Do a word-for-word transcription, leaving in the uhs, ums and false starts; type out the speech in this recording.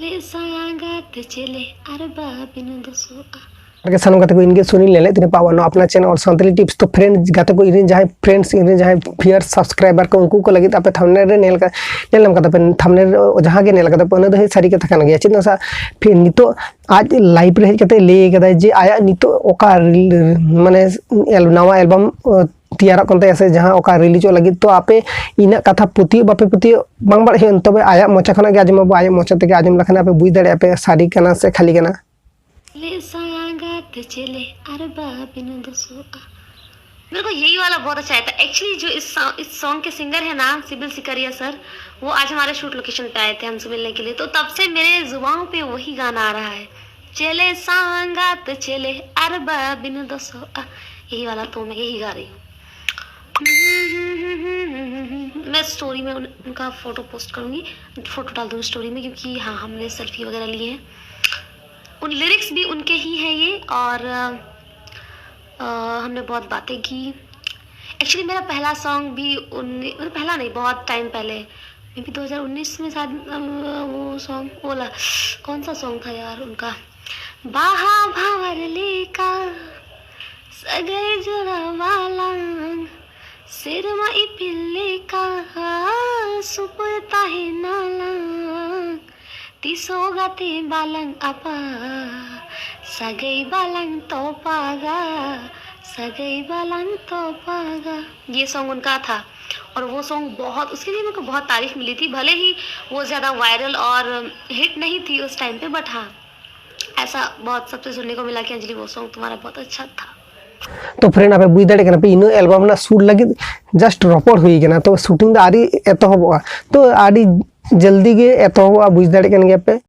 ᱞᱮ ᱥᱟᱸᱜᱟᱛ ᱪᱮᱞᱮ ᱟᱨ ᱵᱟᱵᱤᱱ ᱫᱚᱥᱚᱜᱼᱟ᱾ ᱟᱨ ᱜᱮ ᱥᱟᱱᱟᱢ ᱜᱟᱛᱮ ᱠᱚ, ᱤᱧ ᱜᱮ ᱥᱩᱱᱤᱞ ᱞᱮᱞᱮ ᱛᱤᱱᱟᱹ ᱯᱟᱣᱟ ᱱᱚᱣᱟ ᱟᱯᱱᱟᱨ ᱪᱮᱱᱮᱞ ᱚᱞ ᱥᱟᱱᱛᱟᱲᱤ ᱴᱤᱯᱥ᱾ ᱛᱚ ᱯᱷᱨᱮᱱᱰ ᱜᱟᱛᱮ ᱠᱚ, ᱤᱧ ᱨᱮᱱ ᱡᱟᱦᱟᱸᱭ ᱯᱷᱨᱮᱱᱰᱥ, ᱤᱧ ᱨᱮᱱ ᱡᱟᱦᱟᱸᱭ ᱵᱷᱤᱭᱟᱨ ᱥᱟᱵᱥᱠᱨᱟᱭᱵᱟᱨ ᱠᱚ, ᱩᱱᱠᱩ ᱠᱚ ᱞᱟᱹᱜᱤᱫ ᱟᱯᱮ ᱛᱷᱟᱢᱱᱮᱞ ᱨᱮ ᱧᱮᱞ ᱠᱟ- ᱧᱮᱞ ᱧᱟᱢ ᱠᱟᱫᱟ ᱯᱮ, ᱛᱷᱟᱢᱱᱮᱞ ᱨᱮ ᱡᱟᱦᱟᱸ ᱜᱮ ᱧᱮᱞ ᱠᱟᱫᱟ ᱯᱮ, ᱚᱱᱟ ᱫᱚ ᱦᱮᱸ ᱥᱟᱹᱨᱤ ᱠᱟᱛᱷᱟ ᱠᱟᱱ ᱜᱮᱭᱟ᱾ ᱪᱮᱫᱟᱜ ᱥᱮ ᱯᱷᱤᱨ ᱱᱤᱛᱚᱜ ᱟᱡ ᱞᱟᱭᱤᱵᱷ ᱨᱮ ᱦᱮᱡ ᱠᱟᱛᱮ ᱞᱟᱹᱭ ᱠᱟᱫᱟᱭ ᱡᱮ ᱟᱭᱟᱜ ᱱᱤᱛᱚᱜ ᱚᱠᱟ ᱨᱤᱞ-, ᱢᱟᱱᱮ ᱮᱞ-, ᱱᱟᱣᱟ ᱮᱞᱵᱟᱢ ᱛᱮᱭᱟᱨᱚᱜ ᱠᱟᱱ ᱛᱟᱭᱟ ᱥᱮ ᱡᱟᱦᱟᱸ ᱚᱠᱟ ᱨᱤᱞᱤᱡᱚᱜ ᱞᱟᱹᱜᱤᱫ᱾ ᱛᱚ ᱟᱯᱮ ᱤᱱᱟᱹᱜ ᱠᱟᱛᱷᱟ ᱯᱟᱹᱛᱭᱟᱹᱜ ᱵᱟᱯᱮ ᱯᱟᱹᱛᱭᱟᱹᱜ ᱵᱟᱝ ᱵᱟᱲᱟᱭ ᱦᱩᱭᱩᱜᱼᱟ, ᱛᱚᱵᱮ ᱟᱭᱟᱜ ᱢᱚᱪᱟ ᱠᱷᱚᱱᱟᱜ ᱜᱮ ᱟᱸᱡᱚᱢ ᱟᱵᱚ, ᱟᱭᱟᱜ ᱢᱚᱪᱟ ᱛᱮᱜᱮ ᱟᱸᱡᱚᱢ ᱞᱮᱠᱷᱟᱱ ᱟᱯᱮ ᱵᱩᱡᱽ ᱫᱟᱲᱮᱭᱟᱜᱼᱟ ᱯᱮ ᱥᱟᱹᱨᱤ ᱠᱟᱱᱟ ᱥᱮ ᱠᱷᱟᱹᱞᱤ ᱠᱟᱱᱟ᱾ ᱞᱮ ᱥᱟᱸᱜᱟᱛ ᱪᱮᱞᱮ ᱟᱨ ᱵᱟᱵᱤᱱ ᱫᱚᱥᱚᱜᱼᱟ᱾ मेरे को यही वाला बहुत अच्छा लगता है एक्चुअली। जो इस सॉ- इस सॉन्ग के सिंगर है ना, सिबिल सिकरिया सर, वो आज हमारे शूट लोकेशन पे आए थे हमसे मिलने के लिए। तो तब से मेरे जुबान पे वही गाना आ रहा है, चले सांगात चले अरबा बिन दसो आ। यही वाला तो मैं यही गा रही हूँ। मैं स्टोरी में उन, उनका फोटो पोस्ट करूँगी, फोटो डाल दूँगी स्टोरी में, क्योंकि हाँ, हमने सेल्फी वगैरह लिए हैं। उन लिरिक्स भी उनके ही हैं ये। और अ, अ, हमने बहुत बातें की। एक्चुअली मेरा पहला सॉन्ग भी उन, मतलब पहला नहीं, बहुत टाइम पहले, मे बी दो हज़ार उन्नीस में शायद, अ, वो सॉन्ग बोला, कौन सा सॉन्ग था यार उनका, बाहा भावर लेका सगई जोड़ा वाला, सिरमा इपिल लेका सुपुर ताहे नाला, तीसो गाते बालंग आपा, सगई बालंग तोपागा, सगई बालंग तोपागा। ये सॉन्ग उनका था। और वो सॉन्ग बहुत, उसके लिए मेरे को बहुत तारीफ मिली थी। भले ही वो ज़्यादा वायरल और हिट नहीं थी उस टाइम पे, बट हाँ, ऐसा बहुत सबसे सुनने को मिला कि अंजलि, वो सॉन्ग तुम्हारा बहुत अच्छा था। ᱛᱚ ᱯᱷᱨᱮᱱᱰ, ᱟᱯᱮ ᱵᱩᱡᱽ ᱫᱟᱲᱮᱭᱟᱜ ᱠᱟᱱᱟ ᱯᱮ, ᱤᱱᱟᱹ ᱮᱞᱵᱟᱢ ᱨᱮᱱᱟᱜ ᱥᱩᱴ ᱞᱟᱹᱜᱤᱫ ᱡᱟᱥᱴ ᱨᱚᱯᱚᱲ ᱦᱩᱭ ᱠᱟᱱᱟ, ᱛᱚ ᱥᱩᱴᱤᱝ ᱫᱚ ᱟᱹᱣᱨᱤ ᱮᱛᱚᱦᱚᱵᱚᱜᱼᱟ, ᱛᱚ ᱟᱹᱰᱤ ᱡᱚᱞᱫᱤ ᱜᱮ ᱮᱛᱚᱦᱚᱵᱚᱜᱼᱟ, ᱵᱩᱡᱽ ᱫᱟᱲᱮᱭᱟᱜ ᱠᱟᱱ ᱜᱮᱭᱟ ᱯᱮ᱾